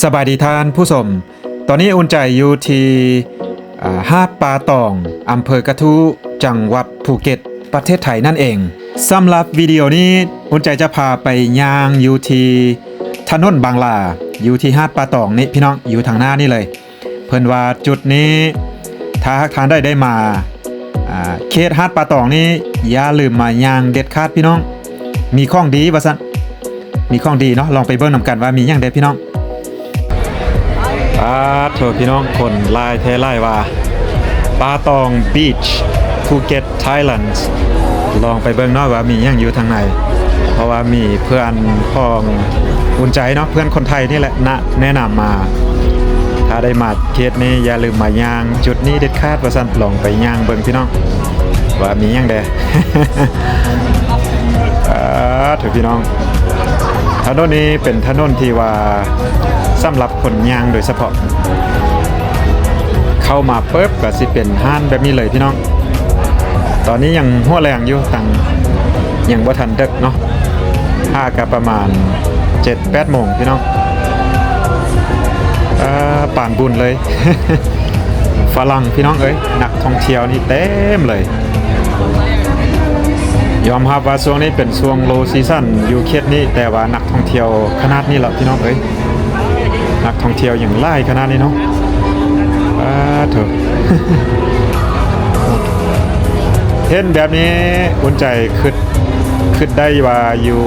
ສະບາຍດີທ່ານຜູ້ຊົມ, ຕອນນີ້ອຸ່ນໃຈຢູ່ທີ່ ອາ ຫາດປ່າຕອງ ອຳເພີກະທູ ຈັງຫວັດພູເກັດ ປະເທດໄທນັ້ນເອງ. ສຳລັບວິດີໂອນີ້ ອຸ່ນໃຈຈະພາໄປຍ່າງຢູ່ທີ່ຖະໜົນບາງຫຼາ ຢູ່ທີ່ຫາດປ່າຕອງນີ້ພີ່ນ້ອງ, ຢູ່ທາງໜ້ານີ້ເລີຍ. ເພິ່ນວ່າຈຸດນີ້ ຖ້າຫາກທ່ານໃດໄດ້ມາ ອາ ເຂດຫາດປ່າຕອງນີ້ ຢ່າລືມມາຍ່າງເດັດຂາດພີ່ນ້ອງ, ມີຂອງດີວ່າຊັ້ນ. ມີຂອງດີເນາະ, ລອງໄປເບິ່ງນຳກັນວ່າມີຫຍັງແດ່ພີ່ນ້ອງ. ປາດໂທ້ພີ່ນ້ອງ, ຄົນຫຼາຍແທ້ຫຼາຍວ່າ. ປ່າຕອງ Beach Phuket Thailand. ລອງໄປເບິ່ງເນາະວ່າມີຫຍັງຢູ່ທາງໃນ, ເພາະວ່າມີເພື່ອນຂອງອຸ່ນໃຈເນາະ, ເພື່ອນຄົນໄທນີ້ແຫຼະນະ ແນະນຳມາ. ຖ້າໄດ້ມາເຂດນີ້ ຢ່າລືມມາຍ່າງຈຸດນີ້ເດັດຂາດວ່າຊັ້ນ. ລອງໄປຍ່າງເບິ່ງພີ່ນ້ອງ ວ່າມີຫຍັງແດ່. ອາ ໂທ້ພີ່ນ້ອງ, ຖະໜົນນີ້ເປັນຖະໜົນທີ່ວ່າສຳລັບຄົນຍ່າງໂດຍສະເພາະ. ເຂົ້າມາປຶບກໍຊິເປັນຮ້ານແບບນີ້ເລີຍພີ່ນ້ອງ. ຕອນນີ້ຍັງຫົວແລງຢູ່, ຕັ້ງ ຍັງບໍ່ທັນເດິກເນາະ, ຫາກະປະມານເຈັດແປດໂມງພີ່ນ້ອງ. ອາ ປານບຸນເລີຍ. ຝຣັ່ງພີ່ນ້ອງເອີຍ, ນັກທ່ອງທ່ຽວນີ້ເຕັມເລີຍ. ຍອມຮັບວ່າຊ່ວງນີ້ເປັນຊ່ວງ low season ຢູ່ເຂດນີ້, ແຕ່ວ່ານັກທ່ອງທ່ຽວຂະໜາດນີ້ລະພີ່ນ້ອງເອີຍ, ນັກທ່ອງທ່ຽວຫຍັງຫຼາຍຂະໜາດນີ້ເນາະ. ອາ ໂທ້ ເຫັນແບບນີ້ອຸ່ນໃຈຄຶດ ຄຶດໄດ້ວ່າຢູ່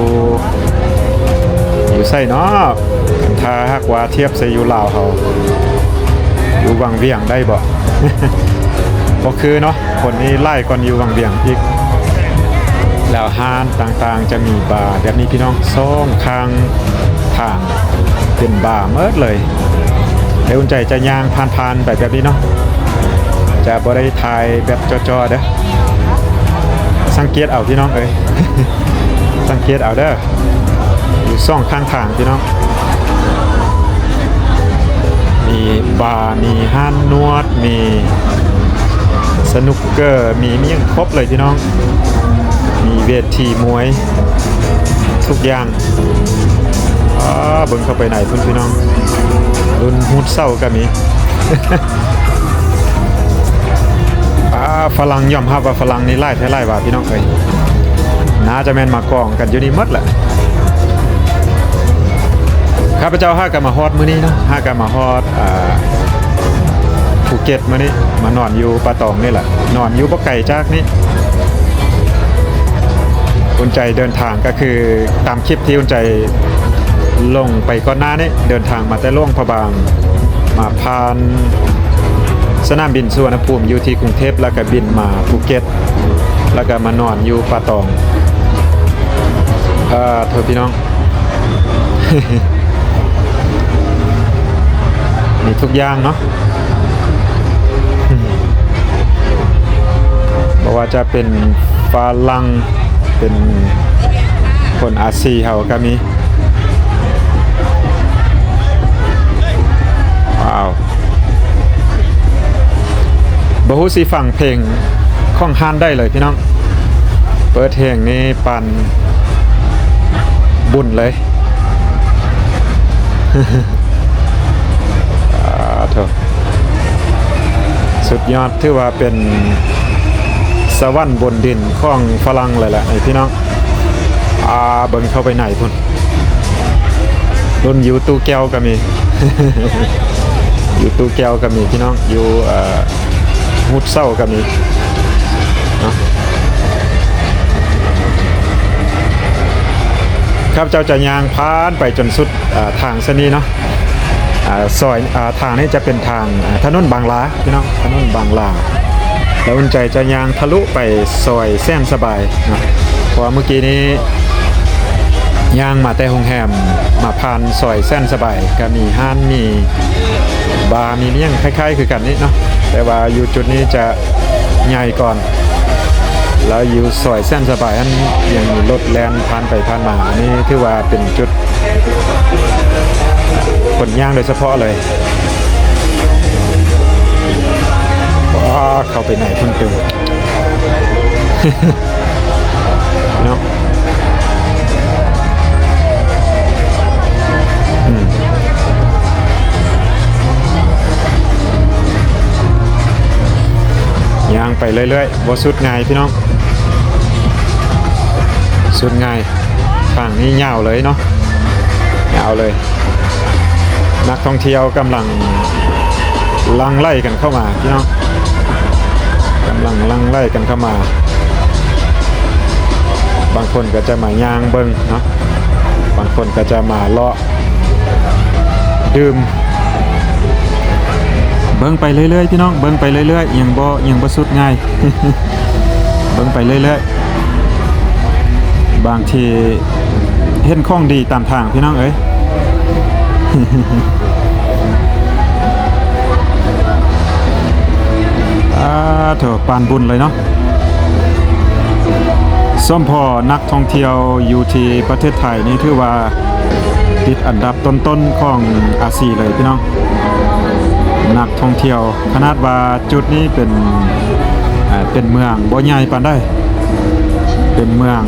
ຢູ່ໃສເນາະ? ຖ້າຫາກວ່າທຽບໃສ່ຢູ່ລາວເຮົາ ຢູ່ວັງວຽງໄດ້ບໍ່? ບໍ່ຄືເນາະ, ຄົນນີ້ຫຼາຍກວ່າຢູ່ວັງວຽງອີກ. ແລ້ວຮ້ານຕ່າງໆຈະມີບາແບບນີ້ພີ່ນ້ອງ, ສອງຂ້າງທາງເປັນບາໝົດເລີຍ. ແລ້ວອຸ່ນໃຈຈະຍ່າງຜ່ານໆໄປແບບນີ້ເນາະ, ຈະບໍ່ໄດ້ຖ່າຍແບບຈໍ່ໆເດີ້. ສັງເກດເອົາພີ່ນ້ອງເອີຍ, ສັງເກດເອົາເດີ້. ຢູ່ສອງຂ້າງທາງພີ່ນ້ອງ, ມີບາ ມີຮ້ານນວດ ມີສະໜຸກເກີ ມີ ມີຫຍັງຄົບເລີຍພີ່ນ້ອງ, ມີເວທີມວຍ ທຸກຢ່າງ. ອາ ເບິ່ງເຂົ້າໄປໃນພຸ້ນພີ່ນ້ອງ, ລຸ້ນຮູດເສົາກໍມີ. ອາ ຝຣັ່ງ ຍອມຮັບວ່າຝຣັ່ງນີ້ຫຼາຍແທ້ຫຼາຍວ່າພີ່ນ້ອງເອີຍ, ໜ້າຈະແມ່ນມາກອງກັນຢູ່ນີ້ໝົດແຫຼະ. ຂ້າພະເຈົ້າຫາກະມາຮອດມື້ນີ້ເນາະ, ຫາກະມາຮອດ ອາ ພູເກັດມື້ນີ້, ມານອນຢູ່ປ່າຕອງນີ້ແຫຼະ, ນອນຢູ່ບໍ່ໄກຈາກນີ້. ອຸ່ນໃຈເດີນທາງກໍຄືຕາມຄລິບທີ່ອຸ່ນໃຈລົງໄປກ່ອນໜ້ານີ້, ເດີນທາງມາແຕ່ຫຼວງພະບາງ ມາຜ່ານສະໜາມບິນສຸວັນນະພູມຢູ່ທີ່ກຸງເທບ ແລ້ວກະບິນມາພູເກັດ ແລ້ວກະມານອນຢູ່ປ່າຕອງ. ເອີ ໂທດພີ່ນ້ອງ, ມີທຸກຢ່າງເນາະ, ບໍ່ວ່າຈະເປັນຝຣັ່ງ ເປັນຄົນອາຊີເຮົາກໍມີ. ວ້າວ ບໍ່ຮູ້ຊິຟັງເພງຂອງຮ້ານໃດເລີຍພີ່ນ້ອງ, ເປີດເພງນີ້ປານບຸນເລີຍ. ອາ ໂທ້ ສຸດຍອດ, ຖືວ່າເປັນສະຫວັນບົນດິນຂອງຝຣັ່ງເລີຍແຫຼະນີ້ພີ່ນ້ອງ. ອາ ເບິ່ງເຂົ້າໄປໃນພຸ້ນ, ລຸ້ນຢູ່ຕູ້ແກ້ວກໍມີ, ຢູ່ຕູ້ແກ້ວກໍມີພີ່ນ້ອງ, ຢູ່ ເອີ ຮູດເສົາກໍມີເນາະ. ຂ້າພະເຈົ້າຈະຍ່າງຜ່ານໄປຈົນສຸດ ເອີ ທາງເສັ້ນນີ້ເນາະ, ເອີ ຊອຍ ເອີ ທາງນີ້ຈະເປັນທາງ ເອີ ຖະໜົນບາງຫຼາພີ່ນ້ອງ, ຖະໜົນບາງຫຼາ, ແລ້ວອຸ່ນໃຈຈະຍ່າງທະລຸໄປຊອຍແສນສະບາຍເນາະ. ເພາະວ່າມື້ກີ້ນີ້ຍ່າງມາແຕ່ໂຮງແຮມ ມາຜ່ານຊອຍແສນສະບາຍ ກະມີຮ້ານ ມີບາ ມີຫຍັງຄ້າຍໆຄືກັນນີ້ເນາະ, ແຕ່ວ່າຢູ່ຈຸດນີ້ຈະ ໃຫຍ່ກ່ອນ, ແລ້ວຢູ່ຊອຍແສນສະບາຍຫັ້ນຍັງມີລົດແລ່ນຜ່ານໄປຜ່ານມາ. ອັນນີ້ຖືວ່າເປັນຈຸດຄົນຍ່າງໂດຍສະເພາະເລີຍ. ວ້າ ເຂົ້າໄປໃນພຸ້ນຕື່ມເນາະ. ອືມ ໄປເລື້ອຍໆ ບໍ່ສຸດງ່າຍພີ່ນ້ອງ ສຸດງ່າຍ. ທາງນີ້ຍາວເລີຍເນາະ ຍາວເລີຍ. ນັກທ່ອງທ່ຽວກຳລັງຫຼັ່ງໄຫຼກັນເຂົ້າມາພີ່ນ້ອງ ກຳລັງຫຼັ່ງໄຫຼກັນເຂົ້າມາ. ບາງຄົນກໍຈະມາຍ່າງເບິ່ງເນາະ ບາງຄົນກໍຈະມາເລາະ ດື່ມ ເບິ່ງໄປເລື້ອຍໆ ພີ່ນ້ອງ ເບິ່ງໄປເລື້ອຍໆ ຍັງບໍ່ ຍັງບໍ່ສຸດງ່າຍ ເບິ່ງໄປເລື້ອຍໆ. ບາງທີເຫັນຂອງດີຕາມທາງ ພີ່ນ້ອງເອີຍ. ອາ ໂທ້ ປານບຸນເລີຍເນາະ. ສົມພໍນັກທ່ອງທ່ຽວຢູ່ທີ່ປະເທດໄທນີ້ ຖືວ່າຕິດອັນດັບຕົ້ນໆຂອງອາຊີເລີຍພີ່ນ້ອງ ນັກທ່ອງທ່ຽວ. ຂະໜາດວ່າຈຸດນີ້ເປັນ ເປັນເມືອງບໍ່ໃຫຍ່ປານໃດ ເປັນເມືອງ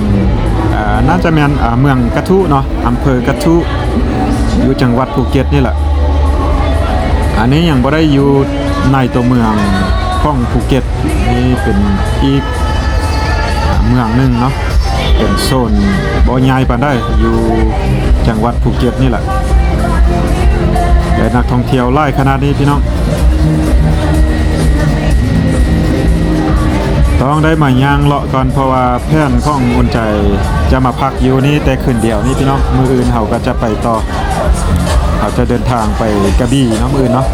ໜ້າຈະແມ່ນ ເມືອງກະທຸເນາະ ອຳເພີກະທຸ ຢູ່ຈັງຫວັດພູເກັດນີ້ແຫຼະ. ອັນນີ້ຍັງບໍ່ໄດ້ຢູ່ໃນຕົວເມືອງຂອງພູເກັດ ນີ້ເປັນອີກເມືອງໜຶ່ງເນາະ ເປັນໂຊນບໍ່ໃຫຍ່ປານໃດ ຢູ່ຈັງຫວັດພູເກັດນີ້ແຫຼະ. ແຕ່ນັກທ່ອງທ່ຽວຫຼາຍຂະໜາດນີ້ພີ່ນ້ອງ ຕ້ອງໄດ້ມາຍ່າງເລາະກ່ອນ ເພາະວ່າແຜນຂອງອຸ່ນໃຈຈະມາພັກຢູ່ນີ້ແຕ່ຄືນດຽວນີ້ພີ່ນ້ອງ ມື້ອື່ນເຮົາກໍຈະໄປຕໍ່. ເຮົາຈະເດີນທາງໄປກະບີເນາະ ມື້ອື່ນເນາະ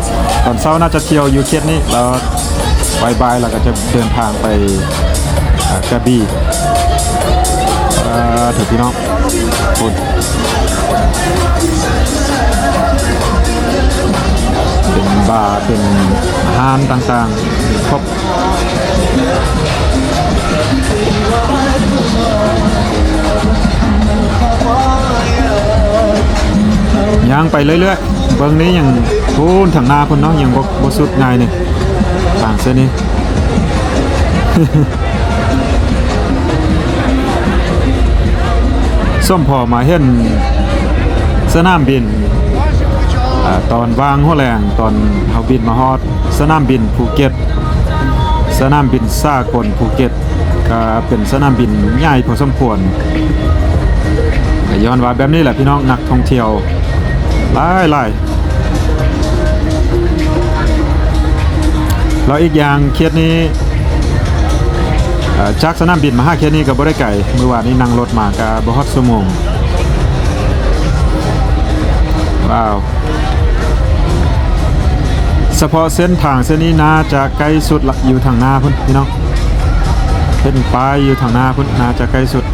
ຕອນເຊົ້າໜ້າຈະທ່ຽວຢູ່ເຂດນີ້ ແລ້ວບ່າຍໆ ເຮົາກໍຈະເດີນທາງໄປ ອາ ກະບີ. ອາ ເຖິງພີ່ນ້ອງ ພຸ້ນ ເປັນບາ ເປັນຮ້ານຕ່າງໆ ມີຄົບ. ຍ່າງໄປເລື້ອຍໆ ເບິ່ງນີ້ຍັງ ພຸ້ນ ທາງໜ້າພຸ້ນເນາະ ຍັງບໍ່ ບໍ່ສຸດງ່າຍນີ້ ທາງເສັ້ນນີ້. ສົມພໍມາເຫັນສະໜາມບິນ ອາ ຕອນຫວ່າງຫົວແລງ ຕອນເຮົາບິນມາຮອດສະໜາມບິນພູເກັດ ສະໜາມບິນສາກົນພູເກັດ ກໍເປັນສະໜາມບິນໃຫຍ່ພໍສົມຄວນ. ກໍຍ້ອນວ່າແບບນີ້ແຫຼະພີ່ນ້ອງ ນັກທ່ອງທ່ຽວຫຼາຍໆ. ແລ້ວອີກຢ່າງເຂດນີ້ ເອີ ຈາກສະໜາມບິນມາຫາເຂດນີ້ກໍບໍ່ໄດ້ໄກ ມື້ວານນີ້ນັ່ງລົດມາກໍບໍ່ຮອດຊົ່ວໂມງ. ວ້າວ ສະເພາະເສັ້ນທາງເສັ້ນນີ້ໜ້າຈະໃກ້ສຸດລະ ຢູ່ທາງໜ້າພຸ້ນພີ່ນ້ອງ ເຫັນປ້າຍຢູ່ທາງໜ້າພຸ້ນ ໜ້າຈະໃກ້ສຸດ.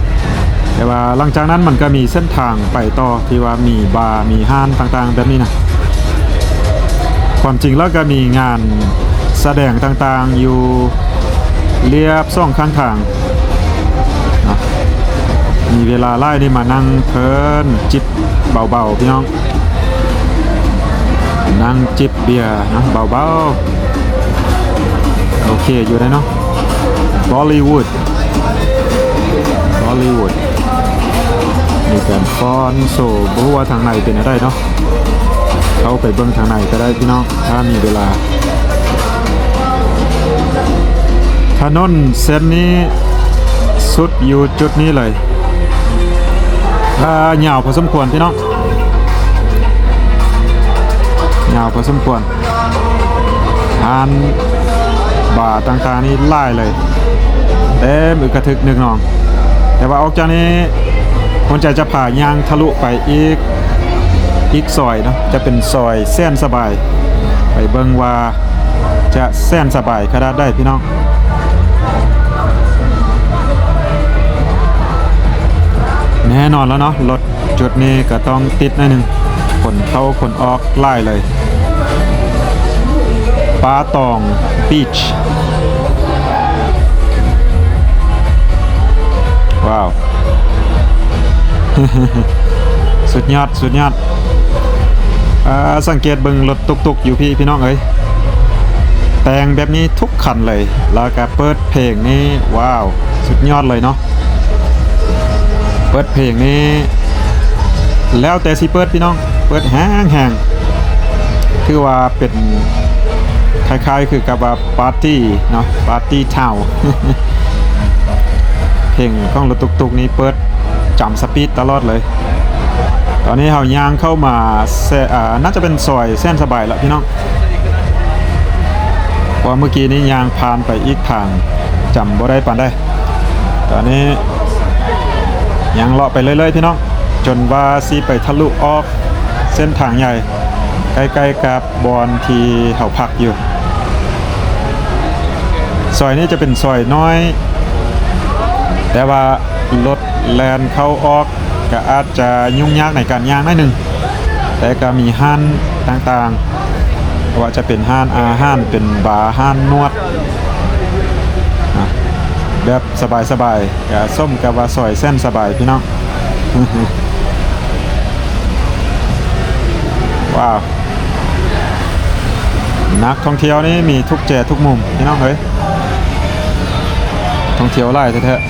ແຕ່ວ່າຫຼັງຈາກນັ້ນມັນກໍມີເສັ້ນທາງໄປຕໍ່ ທີ່ວ່າມີບາ ມີຮ້ານຕ່າງໆແບບນີ້ນະ. ຄວາມຈິງແລ້ວກໍມີງານສະແດງຕ່າງໆຢູ່ລຽບສອງຂ້າງທາງເນາະ. ມີເວລາຫຼາຍນີ້ມານັ່ງເພີນຈິບເບົາໆ ພີ່ນ້ອງ ນັ່ງຈິບເບຍເນາະ ເບົາໆ. ໂອເຄຢູ່ໄດເນາະ Bollywood Bollywood ມີການຟ້ອນໂຊ ບໍ່ຮູ້ວ່າທາງໃນເປັນແນວໃດເນາະ ເຂົ້າໄປເບິ່ງທາງໃນກໍໄດ້ພີ່ນ້ອງ ຖ້າມີເວລາ. ຖະໜົນເສັ້ນນີ້ສຸດຢູ່ຈຸດນີ້ເລີຍ ອ່າ ຍາວພໍສົມຄວນພີ່ນ້ອງ ຍາວພໍສົມຄວນ. ຮ້ານບາຕ່າງໆນີ້ຫຼາຍເລີຍ ເຕັມອຶກກະທຶກນຶກໜອງ. ແຕ່ວ່າອອກຈາກນີ້ ຄົນໃຈຈະພາຍ່າງທະລຸໄປອີກ ອີກຊອຍເນາະ ຈະເປັນຊອຍແສນສະບາຍ ໄປເບິ່ງວ່າຈະແສນສະບາຍຂະໜາດໃດພີ່ນ້ອງ. ແນ່ນອນແລ້ວເນາະ ລົດ ຈຸດນີ້ກໍຕ້ອງຕິດໜ້ອຍໜຶ່ງ ຄົນເຂົ້າຄົນອອກຫຼາຍເລີຍ. ປ່າຕອງ Beach ວ້າວ ສຸດຍອດ ສຸດຍອດ. ເອີ ສັງເກດເບິ່ງລົດຕຸກໆຢູ່ພີ້ ພີ່ນ້ອງເອີຍ ແຕ່ງແບບນີ້ທຸກຄັນເລີຍ ແລ້ວກໍເປີດເພງນີ້ ວ້າວ ສຸດຍອດເລີຍເນາະ. ເປີດເພງນີ້ແລ້ວແຕ່ຊິເປີດພີ່ນ້ອງ ເປີດແຮງໆ ຖືວ່າເປັນ ຄ້າຍໆຄືກັບວ່າປາຕີ້ເນາະ ປາຕີ້ທາວ ເພງຂອງລົດຕຸກໆນີ້ເປີດຈຳສະປີດຕະຫຼອດເລີຍ. ຕອນນີ້ເຮົາຍ່າງເຂົ້າມາແຊ- ອາ ໜ້າຈະເປັນຊອຍແສນສະບາຍລະພີ່ນ້ອງ ເພາະວ່າເມື່ອກີ້ນີ້ຍ່າງຜ່ານໄປອີກທາງ ຈຳບໍ່ໄດ້ປານໃດ. ຕອນນີ້ຍ່າງເລາະໄປເລື້ອຍໆ ພີ່ນ້ອງ ຈົນວ່າຊິໄປທະລຸອອກເສັ້ນທາງໃຫຍ່ ໃກ້ໆກັບບ່ອນທີ່ເຮົາພັກຢູ່. ຊອຍນີ້ຈະເປັນຊອຍນ້ອຍ ແຕ່ວ່າລົດແລ່ນເຂົ້າອອກ ກະອາດຈະຫຍຸ້ງຍາກໃນການຍ່າງໜ້ອຍໜຶ່ງ ແຕ່ກະມີຮ້ານຕ່າງໆ ບໍ່ວ່າຈະເປັນຮ້ານອາຫານ ເປັນບາ ຮ້ານນວດ ນະ ແບບສະບາຍໆ ກະສົມກັບວ່າຊອຍແສນສະບາຍພີ່ນ້ອງ. ວ້າວ ນັກທ່ອງທ່ຽວນີ້ມີທຸກແຈທຸກມຸມ ພີ່ນ້ອງເອີຍ ທ່ອງທ່ຽວຫຼາຍແທ້ໆ.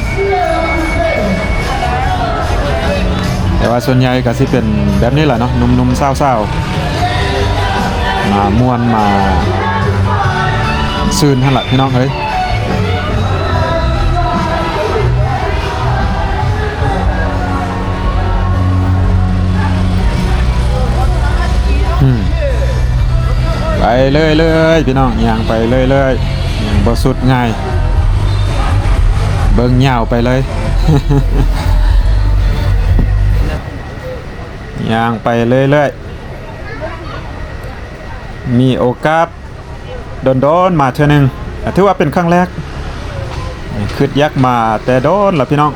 ແຕ່ວ່າສ່ວນໃຫຍ່ກໍຊິເປັນແບບນີ້ແຫຼະເນາະ ໜຸ່ມໆ ສາວໆ ມາມ່ວນມາຊື່ນຫັ້ນລະ ພີ່ນ້ອງເອີຍ. ອືມ ໄປເລື້ອຍໆ ພີ່ນ້ອງ ຍ່າງໄປເລື້ອຍໆ ຍັງບໍ່ສຸດງ່າຍ ເບິ່ງຍາວໄປເລີຍ ຍ່າງໄປເລື້ອຍໆ ມີໂອກາດ ດົນໆມາເທື່ອໜຶ່ງ ຖືວ່າເປັນຄັ້ງແລກ ຄຶດຢາກມາແຕ່ດົນລະພີ່ນ້ອງ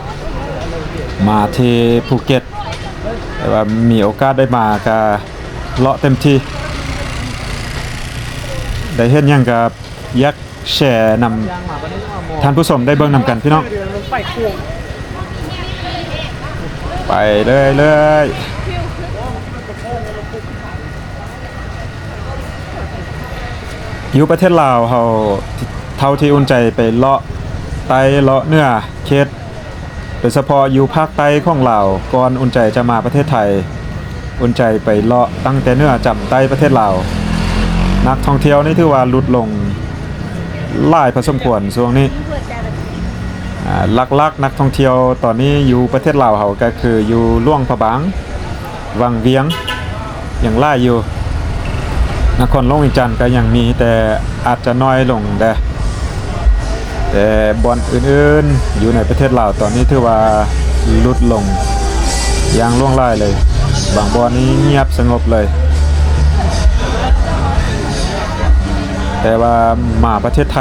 ມາທີ່ພູເກັດ ແຕ່ວ່າມີໂອກາດໄດ້ມາກະເລາະເຕັມທີ່ ໄດ້ເຫັນຫຍັງກະຢາກແຊນຳທ່ານຜູ້ຊົມໄດ້ເບິ່ງນຳກັນພີ່ນ້ອງ ໄປເລື້ອຍໆ. ຢູ່ປະເທດລາວເຮົາ ເທົ່າທີ່ອຸ່ນໃຈໄປເລາະໃຕ້ເລາະເໜືອເຂດ ໂດຍສະເພາະຢູ່ພາກໃຕ້ຂອງລາວ ກ່ອນອຸ່ນໃຈຈະມາປະເທດໄທ ອຸ່ນໃຈໄປເລາະຕັ້ງແຕ່ເໜືອຈຳໃຕ້ປະເທດລາວ ນັກທ່ອງທ່ຽວນີ້ຖືວ່າຫຼຸດລົງຫຼາຍພໍສົມຄວນຊ່ວງນີ້ ອາ ຫຼັກໆນັກທ່ອງທ່ຽວຕອນນີ້ຢູ່ປະເທດລາວເຮົາ ກໍຄືຢູ່ຫຼວງພະບາງ ວັງວຽງ ຍັງຫຼາຍຢູ່ ນະຄອນຫຼວງວຽງຈັນກໍຍັງມີ ແຕ່ອາດຈະໜ້ອຍລົງແດ່ ແຕ່ບ່ອນອື່ນໆຢູ່ໃນປະເທດລາວຕອນນີ້ຖືວ່າຫຼຸດລົງຢ່າງຫຼວງຫຼາຍເລີຍ ບາງບ່ອນນີ້ງຽບສະຫງົບເລີຍ ແຕ່ວ່າມາປະເທດໄທ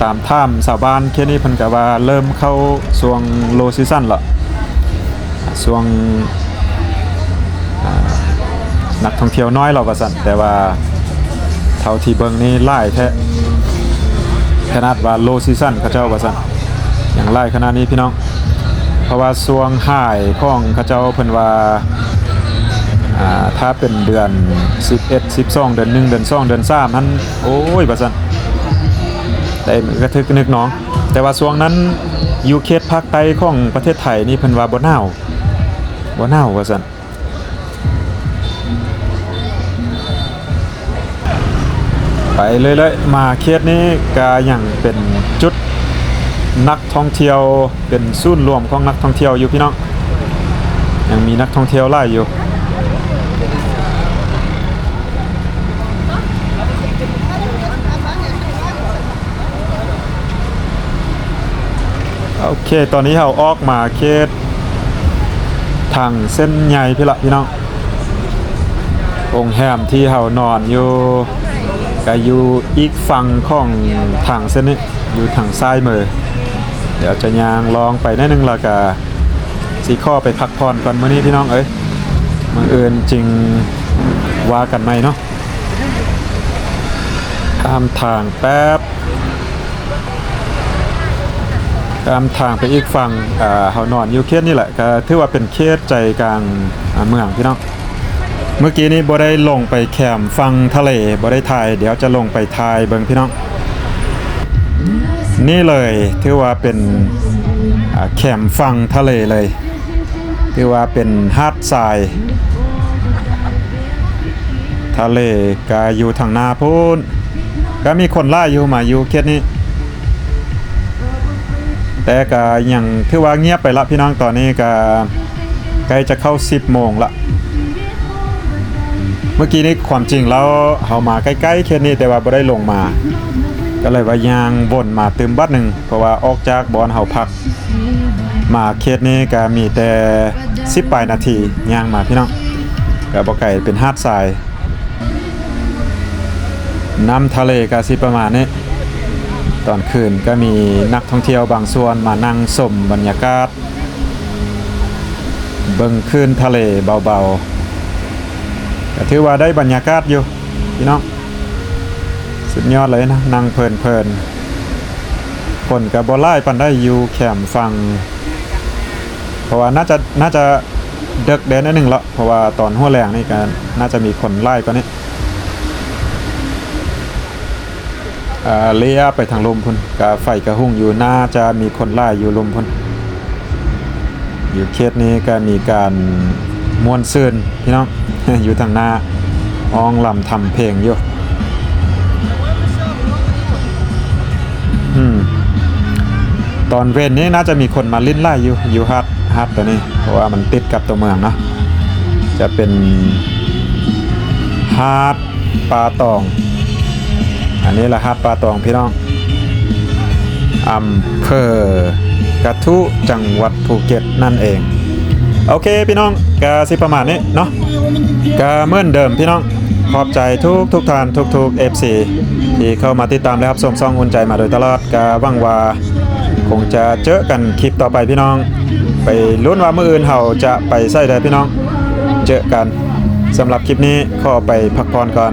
ຕາມຖາມຊາວບ້ານເຂດນີ້ ເພິ່ນກະວ່າເລີ່ມເຂົ້າຊ່ວງ low season ລະ ຊ່ວງ ອາ ນັກທ່ອງທ່ຽວນ້ອຍລະວ່າຊັ້ນ ແຕ່ວ່າເທົ່າທີ່ເບິ່ງນີ້ຫຼາຍແທ້ ຂະໜາດວ່າ low season ເຂົາເຈົ້າວ່າຊັ້ນ ຍັງຫຼາຍຂະໜາດນີ້ພີ່ນ້ອງ ເພາະວ່າຊ່ວງ high ຂອງເຂົາເຈົ້າເພິ່ນວ່າ ອາ ຖ້າເປັນເດືອນສິບເອັດ ສິບສອງ ເດືອນໜຶ່ງ ເດືອນສອງ ເດືອນສາມຫັ້ນ ໂອ້ຍ ວ່າຊັ້ນ ໄດ້ກະທຶກກະນຶກເນາະ ແຕ່ວ່າຊ່ວງນັ້ນຢູ່ເຂດພາກໃຕ້ຂອງປະເທດໄທນີ້ເພິ່ນວ່າບໍ່ໜາວ ບໍ່ໜາວວ່າຊັ້ນ ໄປເລື້ອຍໆ ມາເຂດນີ້ກະຍັງເປັນຈຸດນັກທ່ອງທ່ຽວ ເປັນສູນລວມຂອງນັກທ່ອງທ່ຽວຢູ່ພີ່ນ້ອງ ຍັງມີນັກທ່ອງທ່ຽວຫຼາຍຢູ່. ໂອເຄ ຕອນນີ້ເຮົາອອກມາເຂດທາງເສັ້ນໃຫຍ່ພີ້ລະພີ່ນ້ອງ. ໂຮງແຮມທີ່ເຮົານອນຢູ່ກະຢູ່ອີກຝັ່ງຂອງທາງເສັ້ນນີ້ ຢູ່ທາງຊ້າຍມື. ດຽວຈະຍ່າງລອງໄປໜ້ອຍໜຶ່ງ ແລ້ວກະຊິຂໍໄປພັກຜ່ອນກ່ອນມື້ນີ້ພີ່ນ້ອງເອີຍ. ມື້ອື່ນຈຶ່ງວ່າກັນໃໝ່ເນາະ. ຂ້າມທາງແປັບ ຂ້າມທາງໄປອີກຝັ່ງ. ເຮົານອນຢູ່ເຂດນີ້ແຫຼະ ກະຖືວ່າເປັນເຂດໃຈກາງເມືອງພີ່ນ້ອງ. ເມື່ອກີ້ນີ້ບໍ່ໄດ້ລົງໄປແຄມຝັ່ງທະເລ ບໍ່ໄດ້ຖ່າຍ ດຽວຈະລົງໄປຖ່າຍເບິ່ງພີ່ນ້ອງ. ນີ້ເລີຍ ຖືວ່າເປັນແຄມຝັ່ງທະເລເລີຍ ຖືວ່າເປັນຫາດຊາຍ. ທະເລກະຢູ່ທາງໜ້າພຸ້ນ. ກະມີຄົນຫຼາຍຢູ່ ມາຢູ່ເຂດນີ້ ແຕ່ກະຍັງຖືວ່າງຽບໄປລະພີ່ນ້ອງ. ຕອນນີ້ກະໃກ້ຈະເຂົ້າສິບໂມງລະ. ເມື່ອກີ້ນີ້ຄວາມຈິງແລ້ວເຮົາມາໃກ້ໆເຂດນີ້ ແຕ່ວ່າບໍ່ໄດ້ລົງມາ ກະເລີຍວ່າຍ່າງວົນມາຕື່ມບາດໜຶ່ງ ເພາະວ່າອອກຈາກບ່ອນເຮົາພັກມາເຂດນີ້ກະມີແຕ່ສິບປາຍນາທີຍ່າງມາພີ່ນ້ອງ. ກະບໍ່ໄກ ເປັນຫາດຊາຍ ນ້ຳທະເລກະຊິປະມານນີ້. ຕອນຄືນກະມີນັກທ່ອງທ່ຽວບາງສ່ວນມານັ່ງຊົມບັນຍາກາດ ເບິ່ງຄື້ນທະເລເບົາໆ ກະຖືວ່າໄດ້ບັນຍາກາດຢູ່ພີ່ນ້ອງ. ສຸດຍອດເລີຍນະ ນັ່ງເພີນໆ. ຄົນກະບໍ່ຫຼາຍປານໃດຢູ່ແຄມຝັ່ງ ເພາະວ່າໜ້າຈະ ໜ້າຈະເດິກແດ່ໜ້ອຍໜຶ່ງລະ ເພາະວ່າຕອນຫົວແລງນີ້ກະໜ້າຈະມີຄົນຫຼາຍກວ່ານີ້. ເອີ ເລຍໄປທາງລຸ່ມພຸ້ນ ກະໄຟກະຮຸ່ງຢູ່ ໜ້າຈະມີຄົນຫຼາຍຢູ່ລຸ່ມພຸ້ນ. ຢູ່ເຂດນີ້ກະມີການມ່ວນຊື່ນພີ່ນ້ອງ ຢູ່ທາງໜ້າ ຮ້ອງລຳທຳເພງຢູ່. ອືມ ຕອນເວັນນີ້ໜ້າຈະມີຄົນມາຫຼິ້ນຫຼາຍຢູ່ ຢູ່ຫາດ ຫາດໂຕນີ້ ເພາະວ່າມັນຕິດກັບຕົວເມືອງເນາະ. ຈະເປັນຫາດ ປ່າຕອງ. ອັນນີ້ລະຫາດປ່າຕອງພີ່ນ້ອງ ອຳເພີກະທູ ຈັງຫວັດພູເກັດນັ້ນເອງ. ໂອເຄພີ່ນ້ອງ ກະຊິປະມານນີ້ເນາະ. ກະເໝືອນເດີມພີ່ນ້ອງ ຂອບໃຈທຸກໆທ່ານ ທຸກໆເອັຟຊີ ທີ່ເຂົ້າມາຕິດຕາມ ແລະ ຮັບຊົມຊ່ອງອຸ່ນໃຈມາໂດຍຕະຫຼອດ. ກະຫວັງວ່າຄົງຈະເຈີກັນຄລິບຕໍ່ໄປພີ່ນ້ອງ. ໄປລຸ້ນວ່າມື້ອື່ນເຮົາຈະໄປໃສເດີພີ່ນ້ອງ. ເຈີກັນ. ສຳລັບຄລິບນີ້ຂໍໄປພັກຜ່ອນກ່ອນ.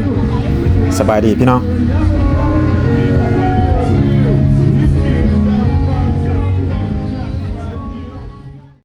ສະບາຍດີພີ່ນ້ອງ.